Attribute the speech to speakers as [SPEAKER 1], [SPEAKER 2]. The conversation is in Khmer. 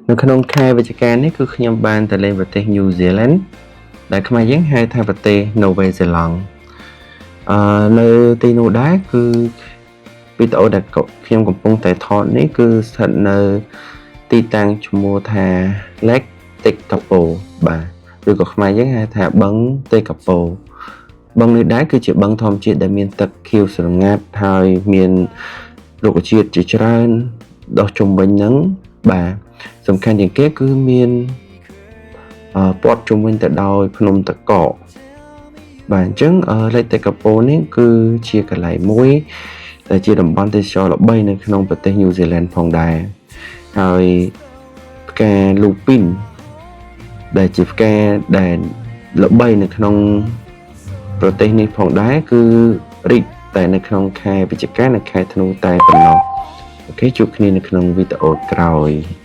[SPEAKER 1] នៅក្នុងខែវិច្ឆិកានេះគឺខ្ញុំបានទៅលេងប្រទេស New Zealand ដែលខ្មែរយើងហៅថាប្រទេសនូវែលសេឡង់អឺនៅទីនោះដែរគឺវីដេអូដែលខ្ញុំកំពុងតែថតនេះគឺស្ថិតនៅទីតាំងឈ្មោះថា Lake Tekapo បាទឬក៏ខ្មែរយើងហៅថាបឹង Tekapo បឹងនេះដែរគឺជាបឹងធម្មជាតិដែលមានទឹកខៀវស្រងាត់ហើយមានរុក្ខជាតិជាច្រើនដុះជុំវិញហ្នឹងបាទសំខាន់ជាងគេគឺមានអឺព័ទ្ធជុំវិញទៅដោយភ្នំតកកបាទអញ្ចឹង Lake Tekapo នេះគឺជាកន្លែងមួយដែលជាតំបន់ទេសចរណ៍ល្បីនៅក្នុងប្រទេស New Zealand ផងដែរហើយផ្កាលូពីនដែលជាផ្កាដែលល្បីនៅក្នុងប្រទេសនេះផងដែរគឺរីកតែនៅក្នុងខែវិច្ឆិកានិងខែធ្នូតែប៉ុណ្ណោះOK ជួបគ្នានៅក្នុងវីដេអូក្រោយ។